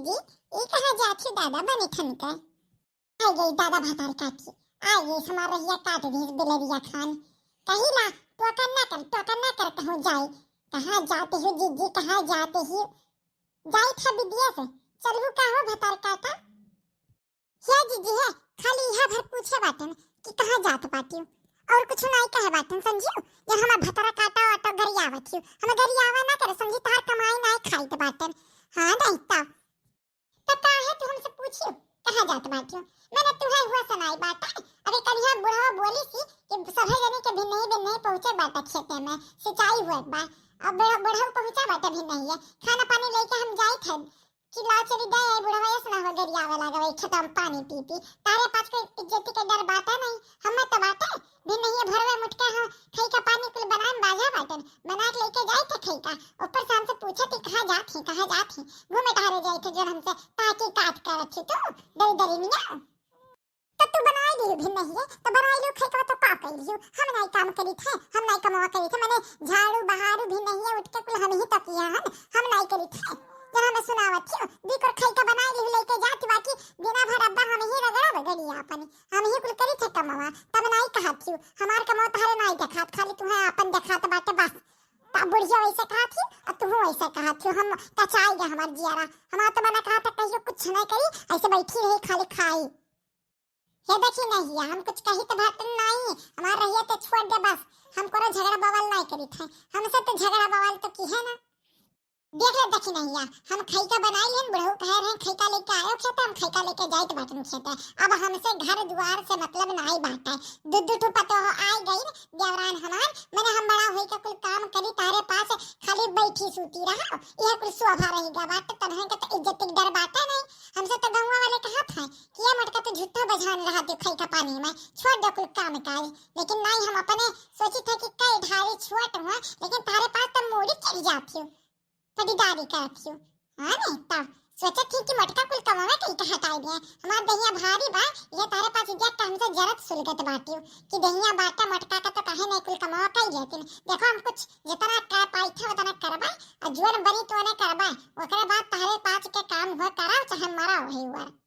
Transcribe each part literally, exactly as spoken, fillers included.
जी, ई कहाँ जात ही दादा बने ठन के? आ गई दादा भतार काटी, आ गई हमार रहिया काट दी बिलरिया खान। कही ला, टोकन ना कर, टोकन ना कर, कहूँ जाए। कहाँ जाते हो जीजी, कहाँ जाते हो? जाई था विदेश, चलबू का हो भतार काटा? हे जीजी हे, खाली यह भर पूछे बाटन कि कहाँ जात बाटियो, और कुछ नाई कहे बाटन समझियो। जन हमार भतार काटा वाटा गरियावत हियो, हम गरियावा ना करे समझी, तार कमाई नाई खाइत बाटन। हाँ नहीं ता। त काहे तू हमसे पूछियो कहाँ जात बाटियो? मैंने तुहे हुआ सुनाई बाटा। अरे कलिया बुढ़वा बोली सी कि सभे जने के भिन्नही भिन्नही पहुँचे बाटा खेते में, सिंचाई हुए बा। अब बुढ़-, बुढ़ऊ पहुँचा बाटा भिन्नही है, खाना पानी लेके हम जाई थे कि ला चली दे आई बुढ़वा, ऐसा ना हो गरियावे लागे वही खेतम पानी पी पी। तारे पास कोई इज्जत के डर बाटा नहीं, हमें तो बाटे। भिन्नही भरवे मुटका हम खई का पानी कुल बनाए में बाझा बाटन, बना के लेके जाई थे खई का। ऊपर से हमसे पूछे थी कहाँ जात ही, कहाँ जात ही, घूमे टहरे जाई थे जन हमसे ताकि काट करत थी तू दरी दरी मिया। तो तू बनाई लियो भिन्नही, तो बनाई लियो खई का तो का कर लियो? हम नाई काम करी थे, हम नाई कमावा करी थे, मैंने झाड़ू बहारू भिन्नही उठ के कुल हम ही तो किया हन, हम नाई करी थे। जन हमें सुनावत थियो, दी कर खई का बनाई लियो लेके जात बाकी बिना भर अब्बा हम ही रगड़ा बगड़ी आपन। हम ही कुल करी थे कमवा, तब नाई कहत हियो, हमार कमवा तहरे नाई देखात, खाली तुहे आपन देखात बाटे बस। तब बुढ़िया वैसे कहत ही, और तुहू वैसे कहत हियो, हम कचाई गया हमार जियारा। हमार तो मना कहत कहियो कुछ नहीं करी, ऐसे बैठी रही खाली खाई। हे देखी नहीं, हम कुछ कही तो बात नहीं, हमार रहिया तो छोड़ दे बस, हम कोनो झगड़ा बवाल नहीं करी थे, हमसे तो झगड़ा बवाल तो की है ना। देख ले दखिनहिया, हम खइका बनाई लेन, बुढ़ऊ कहे रहे खइका लेके आयो खेते, हम खइका लेके जाइत बाटन खेते। अब हमसे घर दुआर से मतलब नाई बाटे। दू दू ठो पतोह आइ गई देवरान हमार, मने हम बड़ा होई के कुल काम करी, तारे पास खाली बैठी सूती रहा, यह कुल शोभा रही गा बाटे, तनहे के तो इज्जत के डर बाटे नहीं। हमसे तो गौवा वाले कहत है कि ये मटका तो झूठो बझान रहा दे खइका पानी में, छोड़ दे कुल काम काज। लेकिन नाई हम अपने सोची थे कि कई ढारी छोट हुआ, लेकिन तारे पास तो मूड़ी चढ़ जाती हो। पटीदारी करत हियो। हाँ नहीं, तब सोचत ही कि मटका कुल कमावे कई के हटाई दे। हमार दहिया भारी बा, ये तारे पास इज्जत का हमसे जरत सुलगत बाटियो कि दहिया बाटा मटका का तो काहे नहीं कुल कमावा कई लेकिन। देखो हम कुछ जितना कर पाई थे उतना करबा, और जोन बनी तो ने करबा, ओकरे बाद तारे पास के काम हो कराओ चाहे मराओ है वर।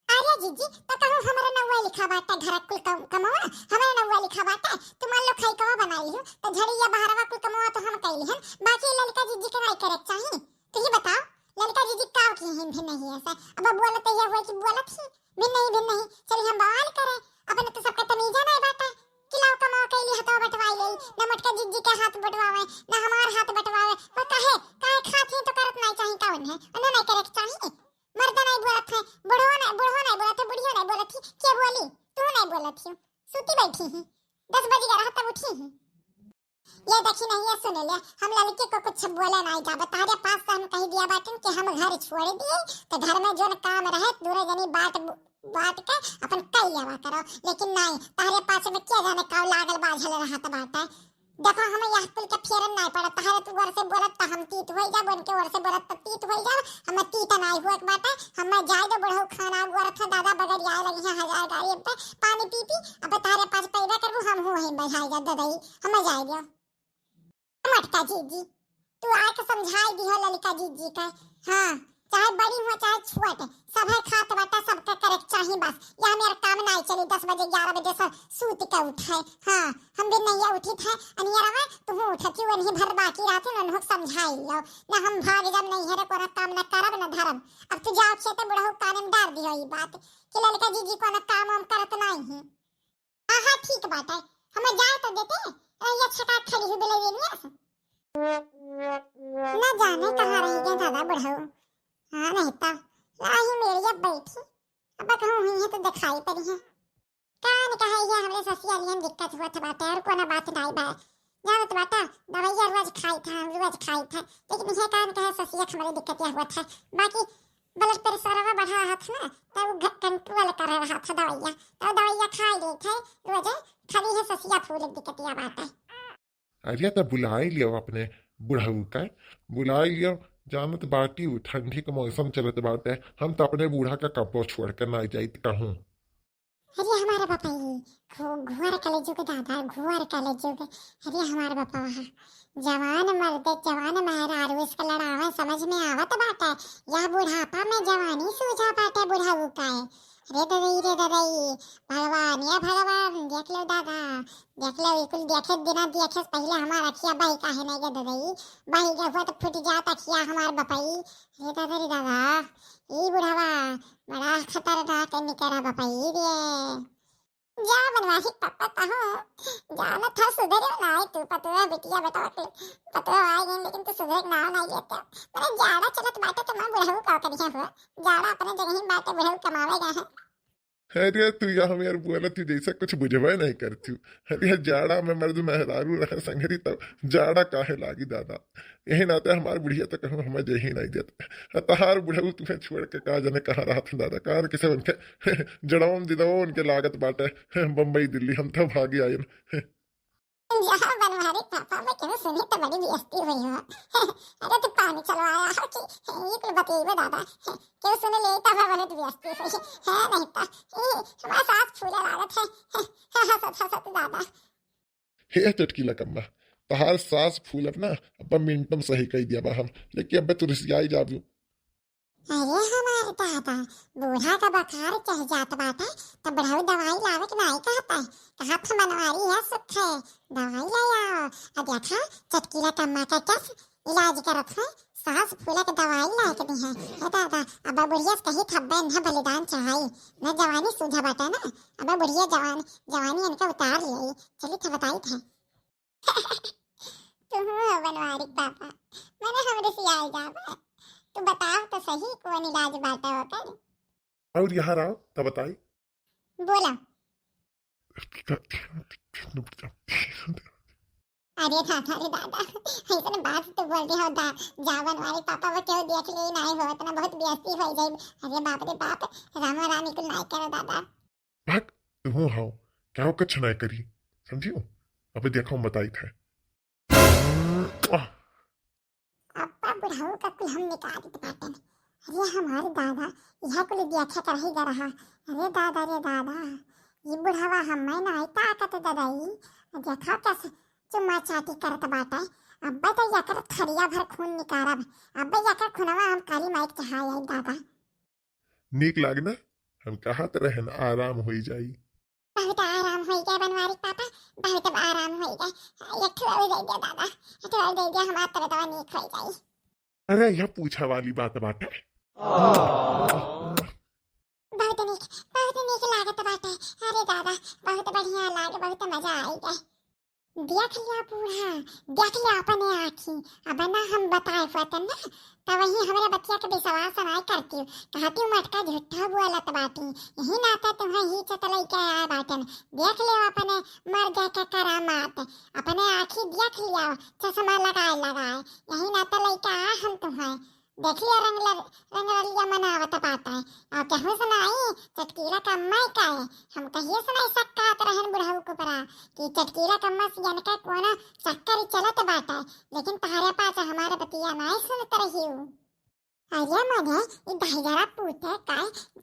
अरे जीजी, तो कहूँ हमरे नौवा लिखा बाटे घर कुल कम-, कमवा, हमरे नौवा लिखा बाटे, तू मान लो खइकवा बनाई हो, तो झड़िया बहरवा कुल कमवा तो हम कैली हन, बाकी ललका जीजी के नाई करे के चाही। तू ही बताओ, ललका जीजी का की हिन भी नहीं ऐसा, अब बोलत ये हुआ कि बोलत ही, भी नहीं, भी नहीं, चली हम बवाल करे, अपने तो सबका तमीजा नहीं बाटे, कि लाओ कमवा कैली हथवा बटवाई ले, ना मोटका जीजी के हाथ बटवावे, ना हमार हाथ बटवावे, वो काहे, काहे खात ही तो करत नहीं चाही कौन है, उन्हें नहीं करे के चाही। मर्द नहीं बोलत है, बुढ़ो नहीं, बुढ़ो नहीं बोलत है, बुढ़ियो नहीं बोलत ही, के बोली? तू नहीं बोलत ही, सूती बैठी ही, दस बज गया रहा तब उठी ही। ये देखी नहीं, ये सुन ले, हम लड़के को कुछ बोले नहीं जाबे, तारे पास से हम कही दिया बाटन कि हम घर छोड़ दिए, तो घर में जोन काम रहे, दूरे जनी बात, बात के अपन कई लेवा करो, लेकिन नहीं, तारे पास में क्या जाने काव लागल बाझल रहत बाटे। देखो, हमें यह कुल के फेरन नाई पड़त। तहरे तू ओर से बोलत त हम तीत होई जाब, उनके ओर से बोलत त तीत होई जाब। हमें तीत नाई हुआ के बाटे। हमें जाए दो बुढ़ऊ खाना गोरत है, दादा बगरियाए लगी है हजार गाड़ी पे पानी पी पी। अब तहरे पास पैदा करबू, हम हो ही बजाई जा ददई, हमें जाए दो। मटका जीजी, तू आके समझाई दिहो ललिका जीजी का। हाँ, चाहे बड़ी हो चाहे छोट, सभे खात बाटा, सबके करे के चाही बस। या मेरा काम नाई चली, दस बजे ग्यारह बजे से सूत के उठे। हाँ, हम भी नहीं उठी थे, अनियरवा, तुहू उठती, वही भर बाकी रहती, उन्हों समझाई लो। ना हम भाग जब नहीं है रे, कोनो काम ना करब ना धरब। अब तू जाओ खेते, बुढ़ऊ काने में डार दियो ई बात कि ललिका जीजी कोनो काम वाम करत नहीं है। हाँ, हाँ, ठीक बात है, हमें जाए तो देते, रहिया छका खड़ी हुई बिलैया से। न जाने कहाँ रह गए दादा बुढ़ऊ। हाँ, नहीं तो लाही मेरी अब बैठी, अब कहूँ हुई है तो दिखाई पड़ी है। कान कहे ये हमरे ससिया लियन दिक्कत हुआ था बाटे, और कोनो बात नहीं बा। जानत बाटा, दवाइया रोज खाई था, हम रोज खाई था, लेकिन ये कान कहे ससिया के हमरे दिक्कत यह हुआ था। बाकी blood pressureवा बढ़ा रहा था ना, तब वो घ-, control कर रहा था दवाइया, तब दवाइया खाई रही थे रोज, खाली है ससिया फूल दिक्कत यह बात है। अरे तो बुलाई लियो अपने बुढ़ऊ का, बुलाई लियो, जानत बाटी उ ठंडी के मौसम चलत बाटे, हम तो अपने बूढ़ा का कब्बो छोड़ के ना जाइत कहूँ। अरे हमार अरे बपई, घु-, घुअर कलजुग दादा, घुअर कलजुग। अरे हमार बपवा, जवान मर्द, जवान मेहरारू, इसका लड़ावे समझ में आवत बाटे? या बुढ़ापा में जवानी सूझा बाटे बुढ़ऊ का है? अरे ददई रे ददई, भगवान या भगवान, देख लो दादा, देख लो, ई कुल देखे बिना देखे से पहिले हमार अखिया बही काहे नहीं गे ददई? बही गे हुआ तो फूट जात अखिया हमार बपई। अरे दादा रे दादा, ई बुढ़वा बड़ा खतरनाक निकरा बपई रे। जा बनवारी पापा, तहूँ जानत ह सुधरे नाई तू, पतोह बिटिया बेटा के पतोह आ गई, लेकिन तू सुधरे के नाव नाई लेते। तोरे जाड़ा चलत बाटे तो मैं बुढ़ऊ का करिया हो, जाड़ा अपने जगह ही बाटे, बुढ़ऊ कमावे गए हैं। अरे तू या हम यार बोलत ही जैसे कुछ बुझबे नहीं करती। अरे जाड़ा में मर्द मेहरारू रहे संगरी तब जाड़ा काहे लागी दादा? यही नाते हमार बुढ़िया तो कहूँ हमें जे ही नहीं देत। आ तहार बुढ़ऊ तुम्हें छोड़ के का जाने कहाँ रहत हैं दादा, कान किसे उनके जड़ौन दिदौन के लागत बाटे। बम्बई दिल्ली हम तो भागी आयन। जहाँ बनवारी पापा में केहू सुनी तो बड़ी बेइज्जती हुई हो। अरे तू पानी चलवाया हो कि ये कुल बतेबे दादा? केहू सुन ले तब बहुत बेइज्जती हुई है, नहीं तो ये हमारा सास फूले लागत है। हंसत हंसत दादा। हे चटकीला कम्मा, तहार सास फूलब ना, अब मिनट में सही कही दिया बा हम, लेकिन अबे तू रिसियाई जाबू। अरे हमार दादा, बूढ़ा का बुखार चढ़ जात बाटे, त बुढ़ऊ दवाई लावे के नाई कहत है, कहत है बनवारी है सुख है, दवाई ले आओ। अब देखा, चटकीला कम्मा का कस इलाज करत है, सास फूला के दवाई लाए के दी है। हे दादा, अब बुढ़िया से कही थब्बे न बलिदान चढ़ाई, न जवानी सूझा बाटे ना, अब बुढ़िया जवान, जवानी इनका उतार ले, चली थे बताई थे। तू हो बनवारी पापा, मने हमरे से आई जाबे। तू बताओ तो सही, कौन इलाज बाटे ओकर? और यहाँ रहो, तब बताई। बोला। अरे दादा रे दादा, ऐसन बात तो बोल रहे हो दा, जा बनवारी पापा वो केहू देख ले नहीं हो, इतना बहुत बेइज्जती हो जाए। अरे बाप रे बाप, रामो राम, ई कुल नहीं करो दादा। भाग, तू हो हाओ, क्या हो कुछ नहीं करी, समझियो? अबे देखो हम बताई थे। अब्बा बुढ़ऊ का कुल हम निकालित बाटन। अरे हमार दादा, यह कुल देखत रही ग रहा। अरे दादा रे दादा, ई बुढ़वा हमें नाई ताकत ददई। देखा कैसे चुम्मा चाटी करत बाटे। अब्बे तो यकर थरिया भर खून निकारब। अब्बे यकर खुनवा हम काली माई के चढ़ाई आई दादा। नीक लागे ना? हम कहत रहन आराम होई जाई। बहुत आराम होई गया बनवारी पापा, बहुत आराम होई गया। एक ठो और दे दिया दादा, एक ठो और दे दिया, हमार तबीयत नीक होई जाई। अरे यह पूछा वाली बात बाटे। बहुत नीक, बहुत नीक लागत बाटे। अरे दादा, बहुत बढ़िया लागे, बहुत मजा आई गए। देख लिया बूढ़ा, देख लिया अपने आँखी। अब ना हम बताए होतन ना, त वही हमरे बतिया के विश्वास नाय करती। कहती मटका झूठा बोलत बाटी, यही नाते तुम्हें ही चतलई के आए बाटन। देख लिया अपने मर गए के करामात, अपने आँखी देख लिया, चश्मा लगाए लगाए, यही नाते लइके आ हम तुम्हें। देखिए रंग लर-, रंगरलिया मनावत बाटे। और केहू से नाई, चटकीला कम्मा का है। हम कहिए से नाई शक कहत रहन बुढ़ऊ के ऊपरा कि चटकीला कम्मा से इनका कोनो चक्कर चलत बाटे, लेकिन तहरे पास हमारे बतिया नाई सुनत रहियो। अरे मने, ई दहिजरा पूते का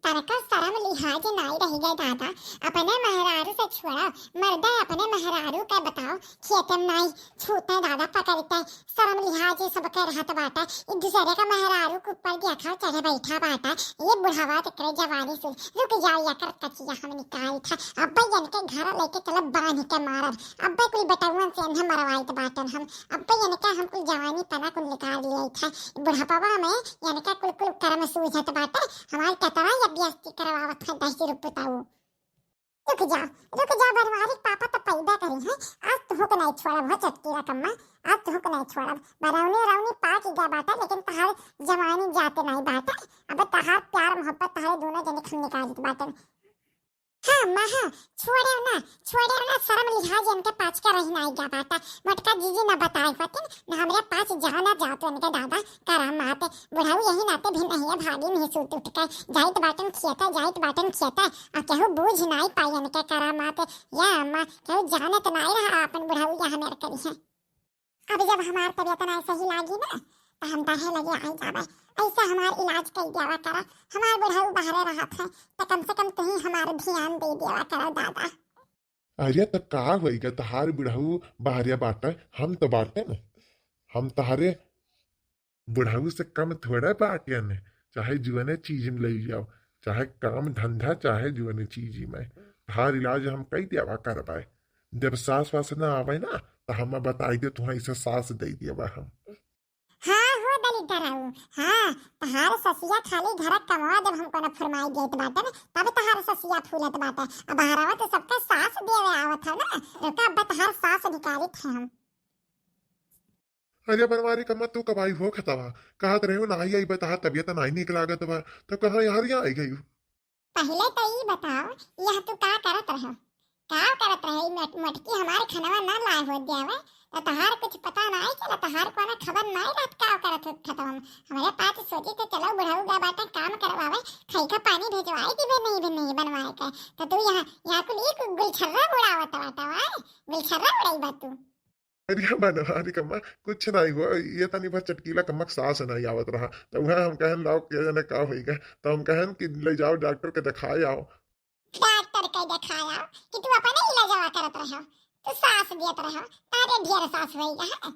तनका शरम लिहाज नाई रहि गए दादा। अपने मेहरारू से छोड़ा, मर्दा अपने मेहरारू का बताओ, खेते में नाई छूते दादा पकड़ते, शरम लिहाज ये सब के रहत बाटा। एक दूसरे का मेहरारू के ऊपर देखा चढ़े बैठा बाटा। ये बुढ़ावा तो करे जवानी से रुक जाओ या कर कचिया हम निकाल था। अब्बे इनके घर लेके चलो बांध के मारब। अब्बे कुल बेटउअन से इन्हें मरवाइत बाटन हम। अब्बे इनका हम कुल जवानी पना कुल निकाल लिया था। बुढ़ापा में इनका कुल कुल कर्म सूझत बाटे। हमार कतरा या बेइज्जती करवावत है दहिजरू पुताऊ। रुक जा, रुक जा, बनवारी पापा तो पैदा करी हैं। आज तुहू के नहीं छोड़ब हो चटकीला कम्मा, आज तुहू के नहीं छोड़ब। बरौनी रौनी पाक गया बाटे, लेकिन तहार जवानी जाते नहीं बाटे। अब तहार प्यार मोहब्बत तहारे दोनों जने खून निकालित बाटे। हाँ माँ हाँ, छोड़े ना, छोड़े ना, शर्म लिहाज इनके पाँच का रही नहीं गया बाटे। मोटका जीजी ना बताए होतिन, ना हमरे पाँच जाना जातो इनके दादा। करामात, बुढ़ऊ यही नाते भी नहीं है, भागी नहीं सूत उठ के, जाइत बाटन खेता, जाइत बाटन खेता, आ केहू बूझ नाई पाई इनके करामात। या अम्मा, केहू जानत नाई रहा आपन बुढ़ऊ या हमेर करी है। अब जब हमार तबीयत नाई सही लागी ना, त हम तोहरे लगे आई जाबे। ऐसे हमार इलाज कई देवा करा, हमार बुढ़ऊ बाहरे रहत है, त कम से कम तुही हमार ध्यान दे देवा करा दादा। अरे त का होइगा, तोहार बुढ़ऊ बाहरे बाटे, हम तो बाटे न, हम तोहरे बुढ़ऊ से कम थोड़े बाटे न। चाहे जुअने चीज में ले जाओ, चाहे काम धंधा, चाहे जुअने चीज में, तोहार इलाज हम कई देवा करबे। जब सास वास ना आवे ना, त हम बताई दे, तुहा इसे सास दे देबे हम। हाँ हो दलिद्दर रहू, हाँ, तोहार ससिया खाली घर कमवा जब हमको न फुरमाई देत बाटे न, तब तोहार ससिया फूलत बाटे। अब बहरवा तो सबका सास देवे आवत है ना, रुका अब तोहार सास निकालित है हम। अरे बनवारी कम्मा, तू कब आई हो खेतवा? कहत रहे हो ना आई, आई बता, तबियत नाई निक लागत बा, तो कहाँ यार यहाँ आई गई हो? पहिले तो ई बताओ, यह तू का करत रहो? का करत रहे? ई मोट-, मोटकी हमार खनवा ना लाए हो द्यावे, तो तोहार कुछ पता नाई चला, तोहार कोनो खबर नाई रहत का करत हो खेतवा में। हमरे पास सोची तो चलो बुढ़ऊ गा बाटे काम करवावे, खई का पानी भेजवाई दिबे नहीं भी नहीं बनवाए के। तो तू यहाँ, यहाँ कुल एक गुलछर्रा उड़ावत बाटा, वाय? गुलछर्रा उड़ाई बा तू। अरे बनवारी कम्मा, कुछ नाई हुआ, ये तनी भर चटकीला कम्मा के सास नाई आवत रहा, तो वह हम कहन लाओ के जने का होइगा, तो हम कहन कि ले जाओ डॉक्टर के दिखाए आओ। डॉक्टर के दिखाए आओ कि तू अपने इलाजवा करत रहो, तू सास देत रहो, तारे ढेर सास होइगा है।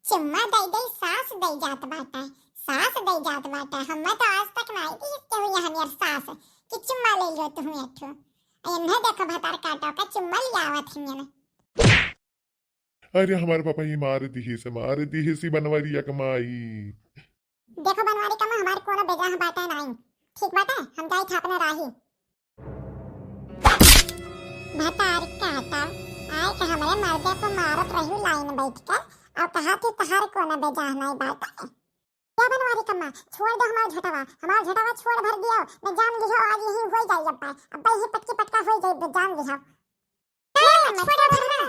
चुम्मा दे दे, सास दे जात बाटा, सास दे जात बाटा। हम्मे तो आज तक नाई दी केहू यहाँ नियर सास कि चुम्मा ले लो तुहू एठो। इन्हें देखो भतार काटो का चुम्मा लियावत हियन। अरे हमार पापा ये मार दिहे से, मार दिहे सी बनवारी एक माई। देखो बनवारी कम्मा, हमार कोनो बेजाह बाटे नाई, ठीक बाटे? हम जाई था अपने राही। भतार काटा, आए के हमरे मर्दे को मारत रही लाइन बैठ के, और कहा थी तहार कोनो बेजाह नाई बाटे। क्या बनवारी कम्मा, छोड़ दो हमार झटवा, हमार झटवा छोड़ भर दियो, मैं जान लिहो आज यही हो जाई अब, अब यही पटकी पटका हो जाई, जान लिहो। छोड़ भर ना।